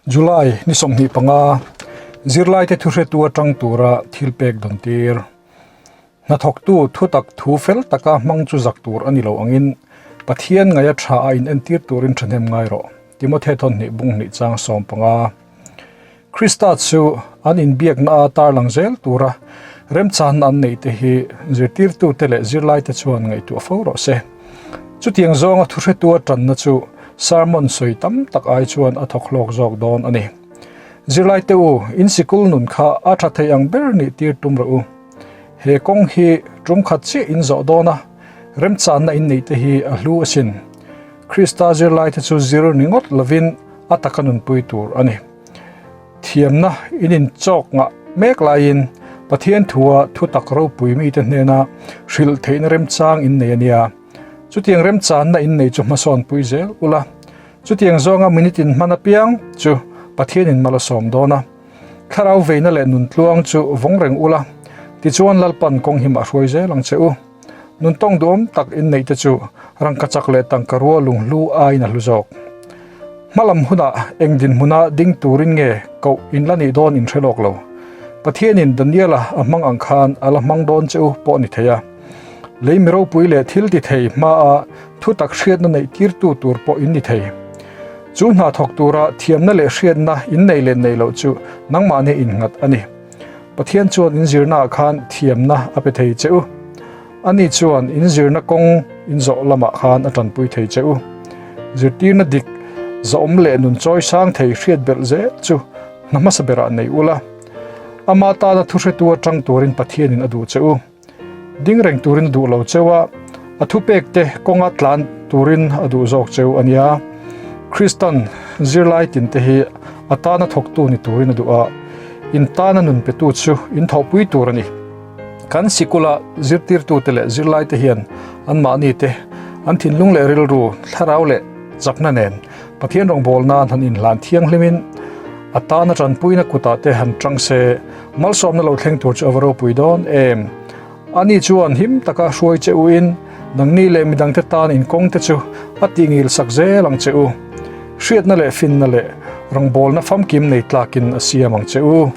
July ni 25, zirlaite thuhretu atang tura thil pek dawn tir. Hnathawktu thutak thu fel taka hmang chu zak tur a ni lo angin Pathian ngaia tha a in entir turin thahnem ngai rawh. Timothy thawn hnih bung hnih chang 15. Krista chu an inbiakna a tarlang zel tura remchanna an neih te hi zirtirtute leh zirlaite chuan ngaihtuah fo rawh se. Chutiang zawnga thuhretu a tanna chu sermon sawi tam tak ai chuan a thawk hlawk zawk dawn a ni. Zirlaite u, in sikul nun kha a tha thei ang ber nih tir tum rawh u. He kawng hi tum khat chiah in zawh dawn a, remchanna in neih te hi a hlu asin. Krista zirlaite chu zir ni ngawt lovin a taka nunpui tur a ni. Thiamna in inchawk ngah mek laiin Pathian thua thutak ropui mite hnena hrilh theihna remchang in nei a nia. Chutiang remchanna in nei chu hmasawn pui zel ula. Chutiang zawnga minute in hman apiang chu Pathianin mal a sawm dawn a. Thlarau veina leh nuntluang chu vawng reng ula, tichuan Lalpan kawng him a hruai zel ang che u. Nuntawng duhawm tak inneih te chu rangkachak leh tangka rua lunghlu aiin a hlu zawk. Hmalam hunah eng dinhmuna ding turin nge koh in la nih dawn in hre lawk lo. Pathianin Daniela a hmang ang khan a la hmang dawn che u pawh ni thei a. Lei mi ropui leh thil ti thei hmaa thutak hriatna neih tirtu tur pawh in ni thei. Chu hna thawk tura thiamna leh hriatna in neih leh neih loh chu nangmahni innghat a ni. Pathian chuan in zirnaah khan thiamna a pe thei che u. Ani chuan in zirna kawng in zawh lamah khan a tanpui thei che u. Zirtirna dik, zawm leh nun chawi sang thei hriat belh zel chu hna hmasa berah nei ula. Ama tana thuhretu atang turin Pathianin a duh che u. Ding reng turin a duh lo cheu a, a thupekte kawnga tlan turin a duh zawk cheu a nia. Kristan zirlai tinte hi a tana thawktu ni turin a duh a, in tana nun petu chu in thawhpui tur a ni. Kan sikula zirtirtute leh zirlaite hian anmahni te an thinlung leh rilru, thlarau leh chakna nen Pathian rawngbâwl nân han inhlân thianghlimin a tâna ṭanpuina kutah te han ṭang se, malsawmna lo thleng tur chu a va ropui dawn em? Ani chuan him taka hruai che uin nangni leh midangte tân inkawngte chu a tihngil sak zel ang che u. Hriatna leh finna leh rawngbâwlna famkim nei tlakin a siam ang che u.